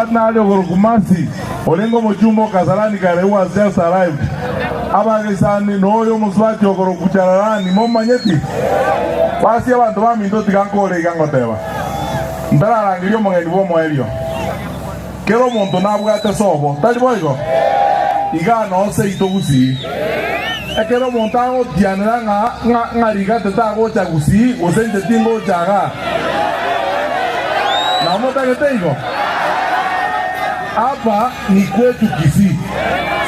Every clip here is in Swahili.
Nali Kumasi olengo mujumbe Kasarani kare who has just arrived. Abagesani noyo muswati okoro kuchararani momanyeti. Basi abantu baminto tigankore igangoteba. Ndararangirio omogeni bwa omoerio. Kero omonto nabwate sobo, tari boigo? Iga nose ito gusii. Ekero omonto agotianera ng'a rigate tagocha gusii, gose inche tingocha. Na omotagete igo? Hapa ni kwetu Kisii.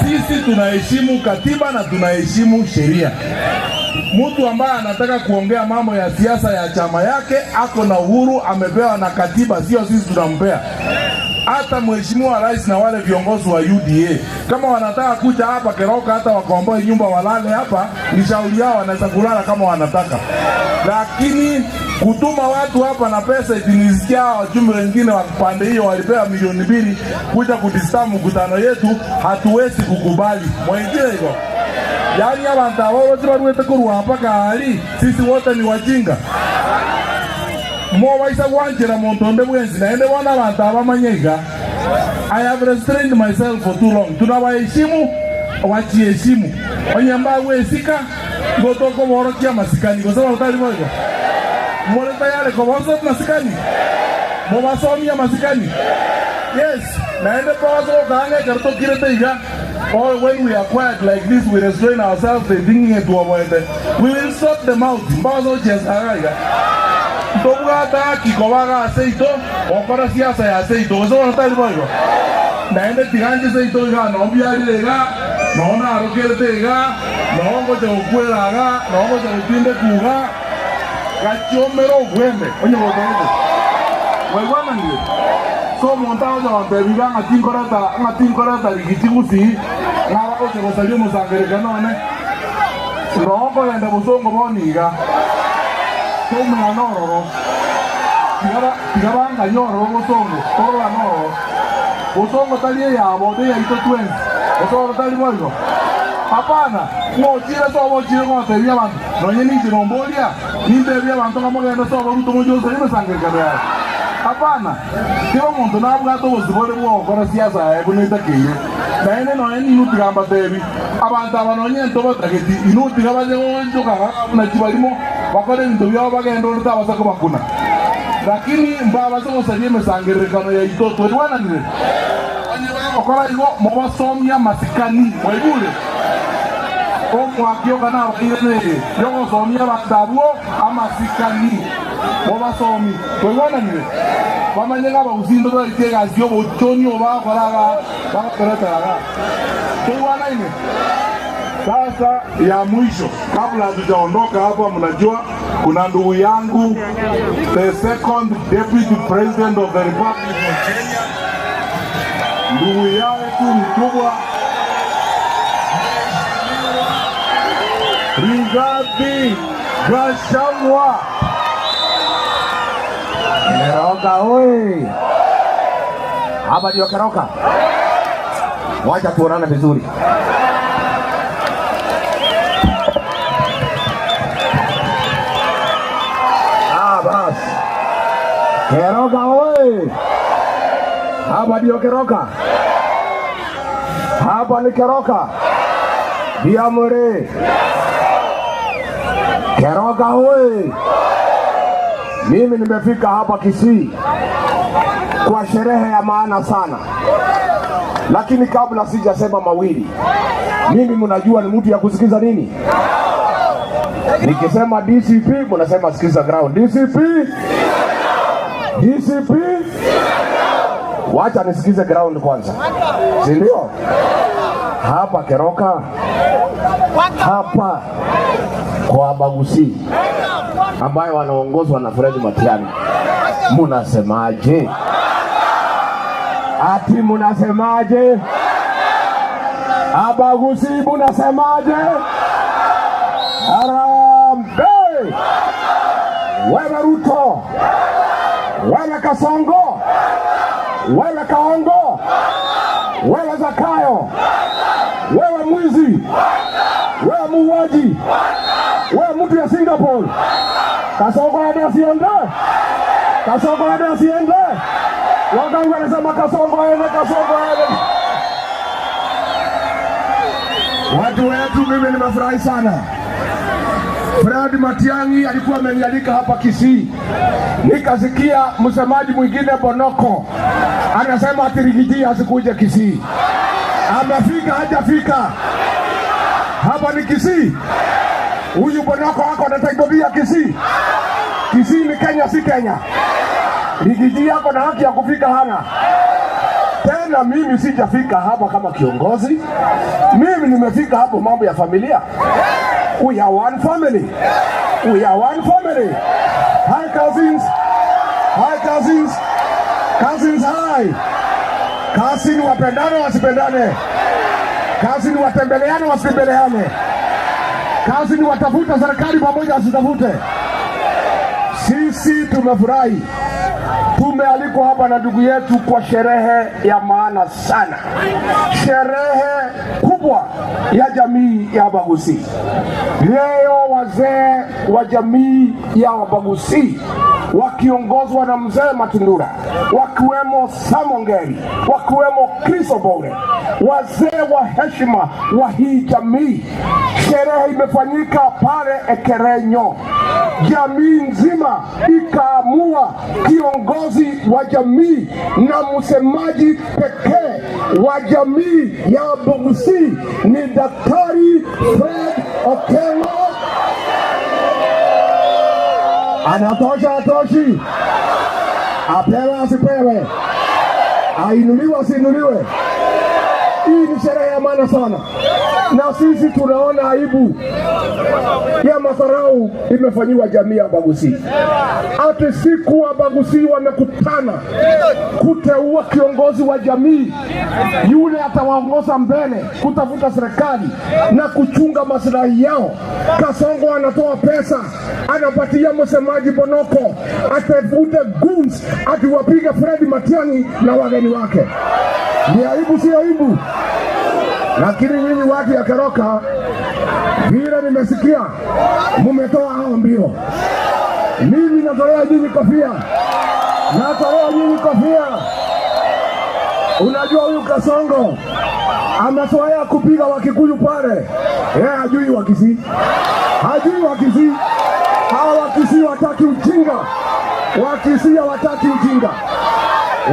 Sisi tunaheshimu katiba na tunaheshimu sheria. Mtu ambaye anataka kuongea mambo ya siasa ya chama yake ako na uhuru, amepewa na katiba, sio sisi tunampea. Hata mheshimiwa rais na wale viongozi wa UDA kama wanataka kuja hapa Keroka, hata wakomboe nyumba walale hapa, ni shauri yao, wanaweza kulala kama wanataka, lakini kutuma watu hapa na pesa eti nisikia wajumbe wengine wa pande hiyo walipewa 2 milioni kuja kudisturb mkutano yetu, hatuwezi kukubali. Mwengine iko yaani abantu abo bote barwete kurwa hapa kali, sisi wote ni wajinga mo baisa gwanchera muntu onde bwensi naende bona abantu abamanyeiga. I have restrained myself for too long. Tunawaheshimu, wachiheshimu. Onyamba wesika ngotoko borokia masikani kwa sababu utali boigo more tayari koboso masikani mubasomia masikani. Yes, naende boso kange karto kirete iga. Or when we are quiet like this, we restrain ourselves, they thinking it to. We will sort them out. Mbazo chesa iga. Ntobwata kikobaga seito, okora siasa ya seito, gose bono tari boigo. Naende tiganje seito iga, nombiarire iga, noona arokerete iga, nongocha gokwera iga, nongocha gotinde kuga, gachiomera obwembe, onye gotagete. Waigwananire? So omonto agocha gontebiga ng'a tinkoreta rigiti gusii, ng'a bagocha gosaria omosangererekano one. Nokogenda bosongo bono iga. Tomera nororo. Tiga banganye ororo bosongo, torora nororo. Bosongo tari eyabo, teyaito twensi. Bosongo tari boigo. Hapana, ng'ochire sobo ochire ng'otebia abanto. Nonye ninche nomboria, nintebia abanto ng'a mogende sobo Ruto moche osarie emesangererekano yaye. Hapana, kera omonto nabwate obosibore bwa gokora siasa yaye buna etakeire. Naende nonye ninwe tiga mbatebi, abanto aba nonye ntobatageti, inwe tiga bache gochoka buna chibarimo, bakore ebinto biabo bagende ore tabasa kobakuna. Lakini mbabase gosaria emesangererekano yaito twerwananire. Onye bagokora igo mobasomia masikani, mwaigure? Omwaki oka nabaire yogosomia abanto abwo amasikani mobasomi twerwananire. Bamanye ng'a abagusindo twarite egasi obochoni obakoraga bagakoreteraga twerwanaine. Sasa ya mwisho, kabla hatujaondoka hapa, mnajua kuna ndugu yangu the second deputy president of the Republic of Kenya, ndugu yetu mkubwa Rigathi Gachagua. Keroka oi! Hapa ndio Keroka. Wacha tuonane vizuri. Ah, bas. Keroka oi! Hapa ndio Keroka. Hapa ni Keroka. Diamore. Keroka oi! Mimi nimefika hapa Kisii kwa sherehe ya maana sana, lakini kabla sijasema mawili, mimi mnajua ni mtu ya kusikiza nini? Nikisema DCP mnasema sikiza ground. DCP, DCP, wacha nisikize ground kwanza, si ndio? Hapa Keroka, hapa kwa Abagusii ambayo wanaongozwa na Fred Matiang'i, munasemaje? Ati munasemaje? Abagusii munasemaje? Harambee! Wewe Ruto, wewe Kasongo, wewe Kaongo, wewe Zakayo, wewe mwizi, wewe muuaji, wewe mtu ya Singapore. Kasongo aende asiende? Kasongo aende asiende? Wangapi wanasema Kasongo aende, Kasongo aende? Watu wetu, mimi nimefurahi sana. Fred Matiang'i alikuwa amenialika hapa Kisii, nikasikia msemaji mwingine Bonoko anasema ati Riggy G asikuje Kisii. Amefika hajafika? Hapa ni Kisii. Huyu Bonoko ako na title ya Kisii. Kisii ni Kenya, si Kenya? Riggy G ako na haki ya kufika, hana? Tena mimi sijafika hapa kama kiongozi, mimi nimefika hapo mambo ya familia. We are one family. We are one family. Hi cousins. Hi cousins. Cousins hi. Cousin wapendane wasipendane? Cousin watembeleane wasitembeleane? Cousin watafuta serikali pamoja wasitafute? Sisi tumefurahi, tumealikwa hapa na ndugu yetu kwa sherehe ya maana sana, sherehe kubwa ya jamii ya Abagusii. Leo wazee wa jamii ya Abagusii wakiongozwa na mzee Matundura, wakiwemo Samongeri, wakiwemo Chris Obore, wazee wa heshima wa hii jamii. Sherehe imefanyika pale Ekerenyo, jamii nzima ikaamua kiongozi wa jamii na msemaji pekee wa jamii ya Abagusii ni Daktari Fred Okengo. Anatosha, atoshi? Apewe, asipewe? Ainuliwe, asiinuliwe? Hii ni sherehe ya maana sana, na sisi tunaona aibu ya madharau imefanyiwa jamii ya Abagusii. Ati siku Abagusii wamekutana kuteua kiongozi wa jamii yule atawaongoza mbele kutafuta serikali na kuchunga maslahi yao. Kasongo anatoa pesa, anapatia msemaji Bonoko atafute goons atiwapiga Fred Matiang'i na wageni wake. Ni aibu, si aibu? Lakini nyinyi watu ya Keroka, vile nimesikia mumetoa hao mbio. Mimi natolea nyinyi kofia, natolea nyinyi kofia. Unajua huyu Kasongo amezoea kupiga Wakikuyu pale, yeye hajui Wakisii, hajui Wakisii. Hawa Wakisii wataki ujinga, Wakisii hawataki ujinga.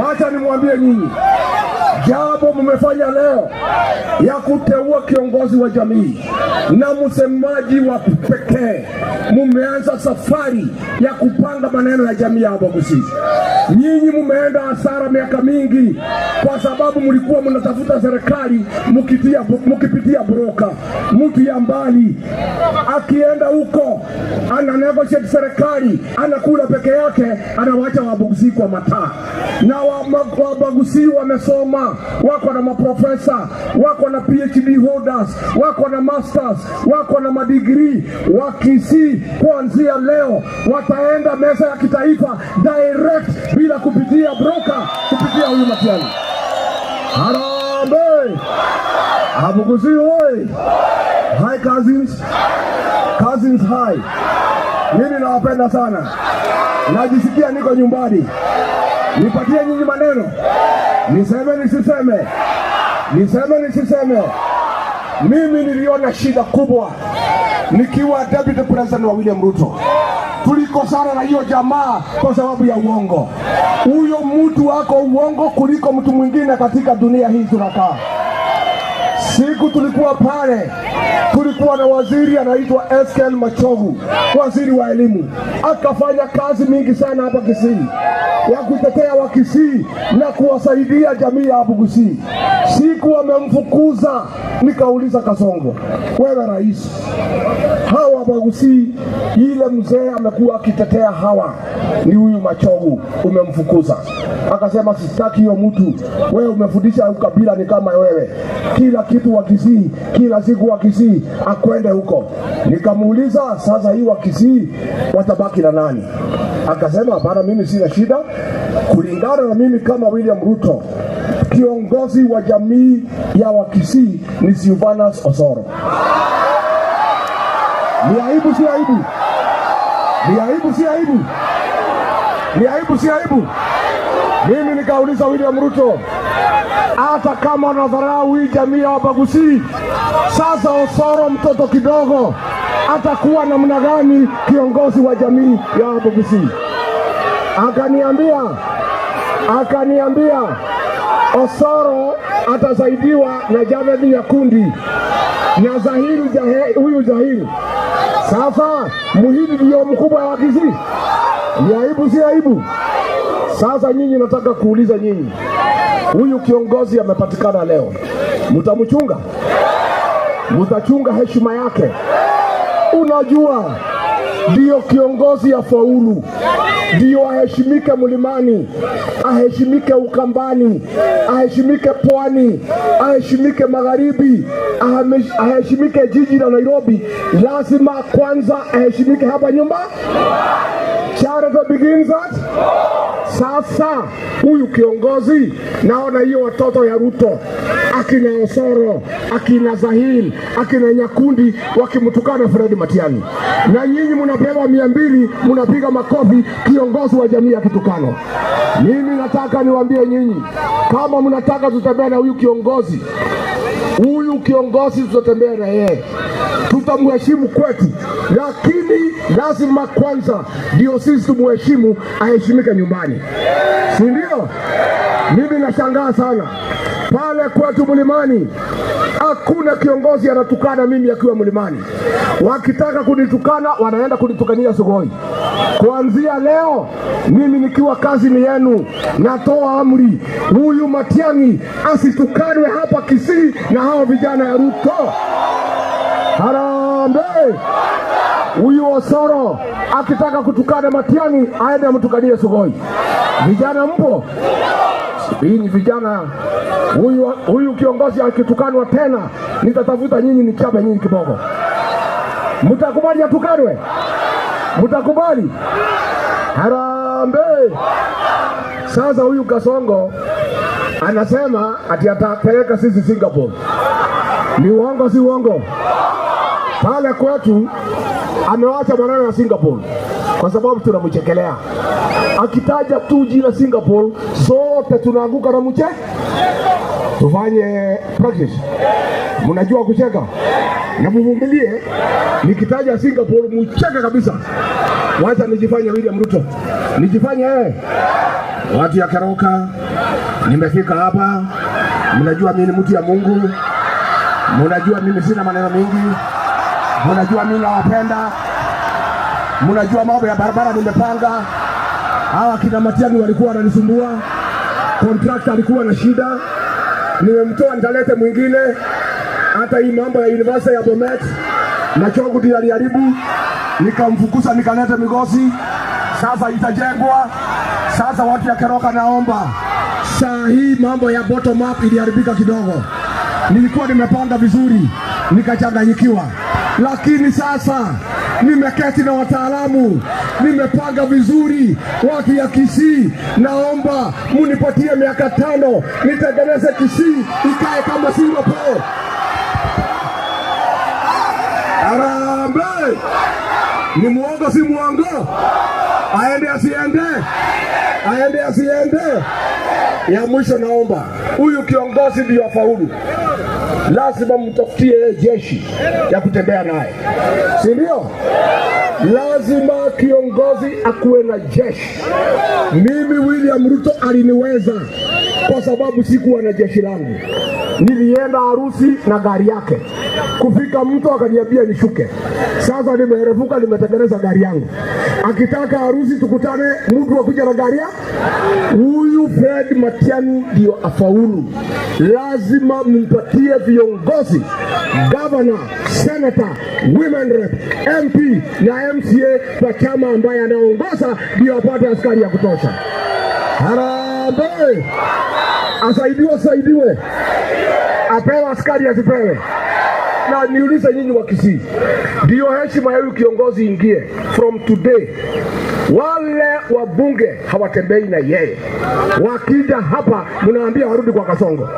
Wacha nimwambie nyinyi, jambo mmefanya leo ya kuteua kiongozi wa jamii na msemaji wa pekee, mumeanza safari ya kupanga maneno ya jamii ya Abagusii. Nyinyi mumeenda hasara miaka mingi kwa sababu mlikuwa mnatafuta serikali mukipitia broker, mtu ya mbali akienda huko ana negotiate serikali, anakula peke yake, anawacha Wabagusii kwa mataa. Na Wabagusii wamesoma, wako na maprofesa, wako na PhD holders, wako na masters, wako na madigrii. Wakisii kuanzia leo wataenda meza ya kitaifa direct bila kupitia broker, kupitia huyu Matiang'i. Harambee! Abagusii oi! Hi cousins, cousins hi. Mimi nawapenda sana, najisikia niko nyumbani. Nipatie nyinyi maneno, niseme nisiseme? Niseme nisiseme? Mimi niliona shida kubwa nikiwa deputy president wa William Ruto. Tulikosana na hiyo jamaa kwa sababu ya uongo. Huyo mtu ako uongo kuliko mtu mwingine katika dunia hii tunakaa. Siku tulikuwa pale, tulikuwa na waziri anaitwa Ezekiel Machogu, waziri wa elimu, akafanya kazi mingi sana hapa Kisii ya kutetea Wakisii na kuwasaidia jamii ya Abugusii. Siku wamemfukuza, nikauliza Kasongo, wewe rais, hawa Abagusii, ile mzee amekuwa akitetea hawa ni huyu Machogu, umemfukuza. Akasema sitaki hiyo mtu, wewe umefundisha ukabila ni kama wewe, kila kitu Wakisii, kila siku Wakisii, akwende huko. Nikamuuliza sasa, hii Wakisii watabaki na nani? Akasema hapana, mimi sina shida, kulingana na mimi kama William Ruto, kiongozi wa jamii ya Wakisii ni Silvanus Osoro. Ni aibu, si aibu? Ni aibu, si aibu? Ni aibu, si aibu? Mimi nikauliza William Ruto, hata kama unadharau hii jamii ya Wabagusii, sasa Osoro mtoto kidogo atakuwa namna gani kiongozi wa jamii ya Wabagusii? Akaniambia Osoro atasaidiwa na Javed Nyakundi na Zahiri Jahe, huyu Zahiri. Sasa Muhindi ndio mkubwa wa Kisii? Ni aibu, si aibu? Sasa nyinyi, nataka kuuliza nyinyi, huyu kiongozi amepatikana leo, mtamchunga? Mtachunga heshima yake? Unajua, ndio kiongozi afaulu, ndio aheshimike mlimani, aheshimike Ukambani, aheshimike Pwani, aheshimike Magharibi, aheshimike jiji la Nairobi. Lazima kwanza aheshimike hapa nyumba. Charity begins at. Sasa huyu kiongozi, naona hiyo watoto ya Ruto, akina Osoro, akina Zahil, akina Nyakundi wakimtukana Fred Matiang'i, na nyinyi mnapewa 200, mnapiga makofi kiongozi wa jamii akitukana. Mimi nataka niwaambie nyinyi, kama mnataka tutembee na huyu kiongozi, huyu kiongozi tutatembea na yeye, tutamheshimu kwetu, lakini lazima kwanza ndio sisi tumuheshimu, aheshimike nyumbani, si ndio? Mimi nashangaa sana pale kwetu mlimani, hakuna kiongozi anatukana mimi akiwa mlimani. Wakitaka kunitukana wanaenda kunitukania Sugoi. Kuanzia leo mimi nikiwa kazi ni yenu, natoa amri, huyu Matiang'i asitukanwe hapa Kisii na hao vijana ya Ruto. Harambee! Huyu Osoro akitaka kutukana Matiang'i aende amtukanie Sugoi. Vijana mpo? Hii vijana, huyu kiongozi akitukanwa tena, nitatafuta nyinyi nichape nyinyi kidogo. Mtakubali atukanwe? Mtakubali? Harambee! Sasa huyu Kasongo anasema ati atapeleka sisi Singapore. Ni uongo, si uongo? Pale kwetu amewacha maneno ya Singapore kwa sababu tunamchekelea. Akitaja tu jina Singapore, sote tunaanguka na mche. Tufanye practice. Mnajua kucheka na muvumilie. Nikitaja Singapore mucheke kabisa. Wacha nijifanye William Ruto, nijifanye yeye. Watu ya Keroka, nimefika hapa. Mnajua mimi ni mtu ya Mungu, mnajua mimi sina maneno mingi, mnajua mimi nawapenda, mnajua mambo ya barabara nimepanga. Hawa kina Matiang'i walikuwa wananisumbua, contractor alikuwa na shida, nimemtoa nitalete mwingine. Hata hii mambo ya university ya Bomet na Chogu ndiye aliharibu, nikamfukuza nikalete Migosi, sasa itajengwa. Sasa watu ya Keroka, naomba saa hii mambo ya bottom up iliharibika kidogo. Nilikuwa nimepanga vizuri nikachanganyikiwa, lakini sasa nimeketi na wataalamu, nimepanga vizuri. Watu ya Kisii, naomba munipatie miaka 5 nitengeneze Kisii ikae kama Singapore. Harambee! Ni muongo si muongo? Aende asiende? Aende asiende? Ya mwisho, naomba huyu kiongozi ndio afaulu, lazima mtafutie jeshi ya kutembea naye, si ndio? Lazima kiongozi akuwe na jeshi. Mimi William Ruto aliniweza kwa sababu sikuwa na jeshi langu. Nilienda harusi na gari yake, kufika mtu akaniambia nishuke. Sasa nimeerevuka, nimetengeneza gari yangu. Akitaka harusi tukutane, mtu akuja na gari ya huyu Fred Matiang'i ndio afaulu. Lazima mpatie viongozi, governor, senator, women rep, MP na MCA kwa chama ambaye anaongoza, ndio apate askari ya kutosha. Harambee! Asaidiwe, asaidiwe, apewe askari, asipewe? Na niulize nyinyi wa Kisii, ndio heshima ya huyu kiongozi ingie from today. Wale wabunge hawatembei na yeye, wakija hapa mnaambia warudi kwa Kasongo,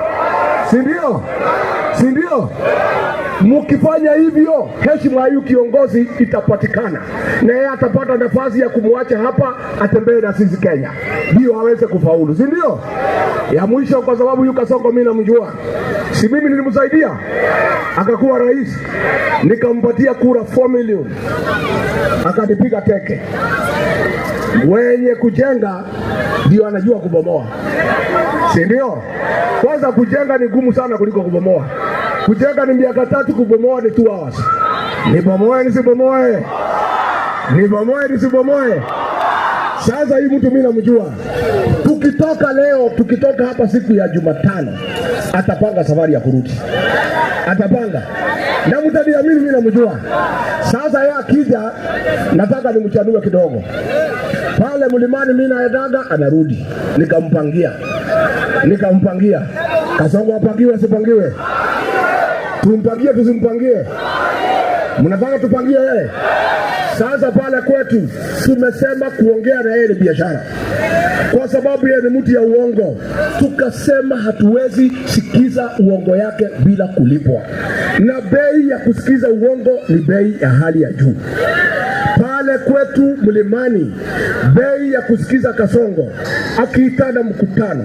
si ndio? Si ndio? Mkifanya hivyo, heshima ya huyu kiongozi itapatikana na yeye atapata nafasi ya kumwacha hapa atembee na sisi Kenya, ndio aweze kufaulu, si ndio? Ya mwisho, kwa sababu huyu Kasongo mimi namjua, si mimi nilimsaidia akakuwa rais, nikampatia kura 4 million, akanipiga teke. Wenye kujenga ndio anajua kubomoa, si ndio? Kwanza kujenga ni gumu sana kuliko kubomoa. Kujenga ni miaka 3, kubomoa ni 2 hours. Nibomoe nisibomoe? Nibomoe nisibomoe? Sasa hii mtu mimi namjua, tukitoka leo, tukitoka hapa siku ya Jumatano, atapanga safari ya kurudi, atapanga na mtaniamini, mimi namjua. Sasa yeye akija, nataka nimchanue kidogo pale mlimani, mimi naendaga, anarudi, nikampangia, nikampangia. Kasongo apangiwe asipangiwe? Tumpangie tusimpangie? Mnataka tupangie yeye? Sasa pale kwetu tumesema kuongea na yeye ni biashara, kwa sababu yeye ni mtu ya uongo. Tukasema hatuwezi sikiza uongo yake bila kulipwa, na bei ya kusikiza uongo ni bei ya hali ya juu. Pale kwetu mlimani, bei ya kusikiza Kasongo akiitana mkutano,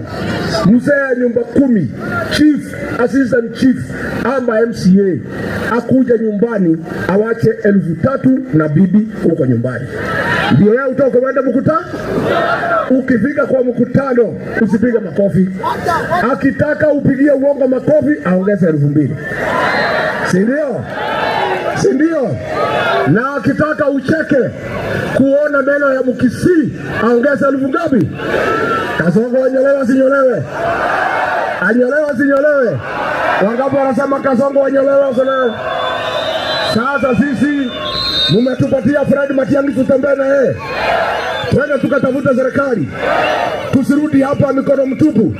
mzee ya nyumba kumi, chief, assistant chief ama MCA akuja nyumbani awache 3,000 na bibi huko nyumbani, ndio yeye utoke uende mkutano. Ukifika kwa mkutano usipige makofi, akitaka upigie uongo makofi aongeze 2,000, si ndio? Si ndio? Na akitaka ucheke kuona meno ya Mkisii aongeze elfu ngapi? Kasongo anyolewe asinyolewe? Anyolewe asinyolewe? Wangapi wanasema Kasongo anyolewe asinyolewe? Sasa sisi mumetupatia Fred Matiang'i tutembee na yeye, twende tukatafuta serikali, tusirudi hapa mikono mtupu.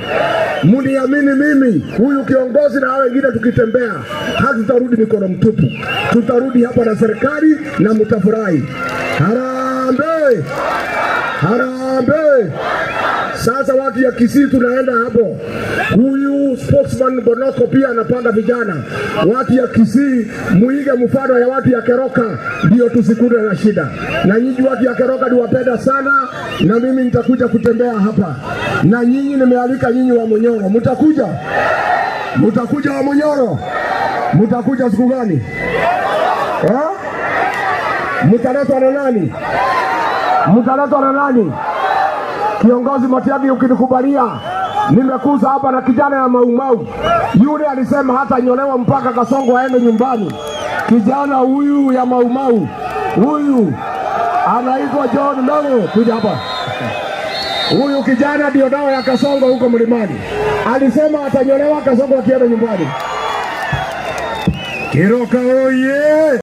Muniamini mimi, huyu kiongozi na hao wengine tukitembea, hatutarudi mikono mtupu, tutarudi hapa na serikali na mtafurahi. Harambee! Harambee! Sasa watu ya Kisii tunaenda hapo. Huyu spokesman Bonoko pia anapanga vijana. Watu ya Kisii muige mfano ya watu ya Keroka, ndio tusikune na shida. Na nyinyi watu ya Keroka niwapenda sana, na mimi nitakuja kutembea hapa na nyinyi. Nimealika nyinyi wa Munyoro, mtakuja? Mtakuja wa Munyoro? Mtakuja siku gani? Eh? Mtaletwa na nani? Mtaletwa na nani? Kiongozi Matiang'i, ukinikubalia, nimekuza hapa na kijana ya Maumau yule alisema hata nyolewa mpaka Kasongo aende nyumbani. Kijana huyu ya Maumau huyu anaitwa John Mburu, kuja hapa. Huyu kijana ndio dawa ya Kasongo huko mlimani. Alisema atanyolewa Kasongo akienda nyumbani. Keroka oye!